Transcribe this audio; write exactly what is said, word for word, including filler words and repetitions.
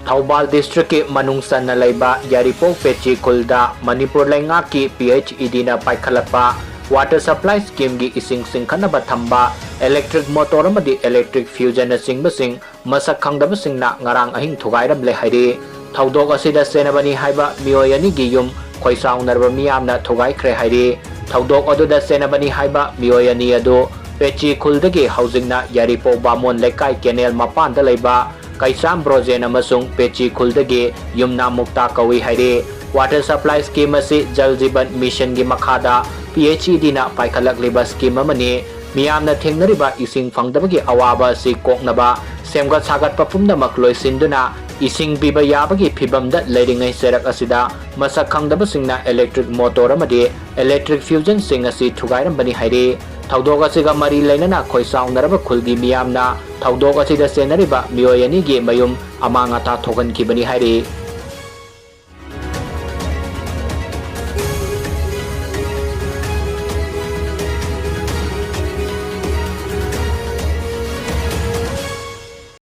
ꯊꯧꯕꯥꯜ ꯗꯤꯁꯇ꯭ꯔꯤꯛꯀꯤ ꯃꯅꯨꯡ ꯆꯟꯅ ꯂꯩꯕ ꯌꯥꯏꯔꯤꯄꯣꯛ ꯄꯦꯆꯤ ꯈꯨꯜꯗ ꯃꯅꯤꯄꯨꯔ ꯂꯩꯉꯥꯛꯀꯤ P H E ꯗꯤꯅ ꯄꯥꯏꯈꯠꯂꯛꯄ water supply ꯁ꯭ꯀꯤꯝꯒꯤ ꯏꯁꯤꯡ ꯆꯤꯡꯈꯠꯅꯕ ꯊꯝꯕ ꯏꯂꯦꯛꯇ꯭ꯔꯤꯛ ꯃꯣꯇꯣꯔ ꯑꯃꯗꯤ ꯏꯂꯦꯛꯇ꯭ꯔꯤꯛ ꯐ꯭ꯌꯨꯖꯟꯅꯆꯤꯡꯕꯁꯤꯡ ꯃꯁꯛ ꯈꯪꯗꯕꯁꯤꯡꯅ ꯉꯔꯥꯡ ꯑꯍꯤꯡ ꯊꯨꯒꯥꯏꯔꯝꯂꯦ ꯍꯥꯏꯔꯤ꯫ ꯊꯧꯗꯣꯛ ꯑꯁꯤꯗ ꯆꯦꯟꯅꯕꯅꯤ ꯍꯥꯏꯕ ꯃꯤꯑꯣꯏ ꯑꯅꯤꯒꯤ ꯌꯨꯝ ꯈꯣꯏꯆꯥꯎꯅꯔꯕ ꯃꯤꯌꯥꯝꯅ ꯊꯨꯒꯥꯏꯈ꯭ꯔꯦ ꯍꯥꯏꯔꯤ꯫ ꯊꯧꯗꯣꯛ ꯑꯗꯨꯗ ꯆꯦꯟꯅꯕꯅꯤ ꯍꯥꯏꯕ ꯃꯤꯑꯣꯏ ꯑꯅꯤ ꯑꯗꯨ ꯄꯦꯆꯤ ꯈꯨꯜꯗꯒꯤ ꯍꯧꯖꯤꯛꯅ ꯌꯥꯏꯔꯤꯄꯣꯛ ꯕꯥꯃꯣꯟ ꯂꯩꯀꯥꯏ ꯀꯦꯅꯦꯜ ꯃꯄꯥꯟꯗ ꯂꯩꯕ ꯀꯩꯆꯥꯝ ꯕ꯭ꯔꯣꯖꯦꯟ ꯑꯃꯁꯨꯡ ꯄꯦꯆꯤ ꯈꯨꯜꯗꯒꯤ ꯌꯨꯝꯅꯥꯝ ꯃꯨꯛꯇꯥ ꯀꯧꯏ ꯍꯥꯏꯔꯤ꯫ ꯋꯥꯇꯔ ꯁꯄ꯭ꯂꯥꯏ ꯁ꯭ꯀꯤꯝ ꯑꯁꯤ ꯖꯜ ꯖꯤꯕꯟ ꯃꯤꯁꯟꯒꯤ ꯃꯈꯥꯗ ꯄꯤ ꯑꯩꯆ ꯏ ꯗꯤꯅ ꯄꯥꯏꯈꯠꯂꯛꯂꯤꯕ ꯁ꯭ꯀꯤꯝ ꯑꯃꯅꯤ꯫ ꯃꯤꯌꯥꯝꯅ ꯊꯦꯡꯅꯔꯤꯕ ꯏꯁꯤꯡ ꯐꯪꯗꯕꯒꯤ ꯑꯋꯥꯕ ꯑꯁꯤ ꯀꯣꯛꯅꯕ ꯁꯦꯝꯒꯠ ꯁꯥꯒꯠꯄ ꯄꯨꯝꯅꯃꯛ ꯂꯣꯏꯁꯤꯟꯗꯨꯅ ꯏꯁꯤꯡ ꯄꯤꯕ ꯌꯥꯕꯒꯤ ꯐꯤꯚꯝꯗ ꯂꯩꯔꯤꯉꯩ ꯆꯩꯔꯛ ꯑꯁꯤꯗ ꯃꯁꯛ ꯈꯪꯗꯕꯁꯤꯡꯅ ꯏꯂꯦꯛꯇ꯭ꯔꯤꯛ ꯃꯣꯇꯣꯔ ꯑꯃꯗꯤ ꯏꯂꯦꯛꯇ꯭ꯔꯤꯛ ꯐ꯭ꯌꯨꯖꯟꯁꯤꯡ ꯑꯁꯤ ꯊꯨꯒꯥꯏꯔꯝꯕꯅꯤ ꯍꯥꯏꯔꯤ꯫ ꯊꯧꯗꯣꯛ ꯑꯁꯤꯒ ꯃꯔꯤ ꯂꯩꯅꯅ ꯈꯣꯏꯆꯥꯎꯅꯔꯕ ꯈꯨꯜꯒꯤ ꯃꯤꯌꯥꯝꯅ ꯊꯧꯗꯣꯛ ꯑꯁꯤꯗ ꯆꯦꯟꯅꯔꯤꯕ ꯃꯤꯑꯣꯏ ꯑꯅꯤꯒꯤ ꯃꯌꯨꯝ ꯑꯃꯥꯡ ꯑꯇꯥ ꯊꯣꯛꯍꯟꯈꯤꯕꯅꯤ ꯍꯥꯏꯔꯤ꯫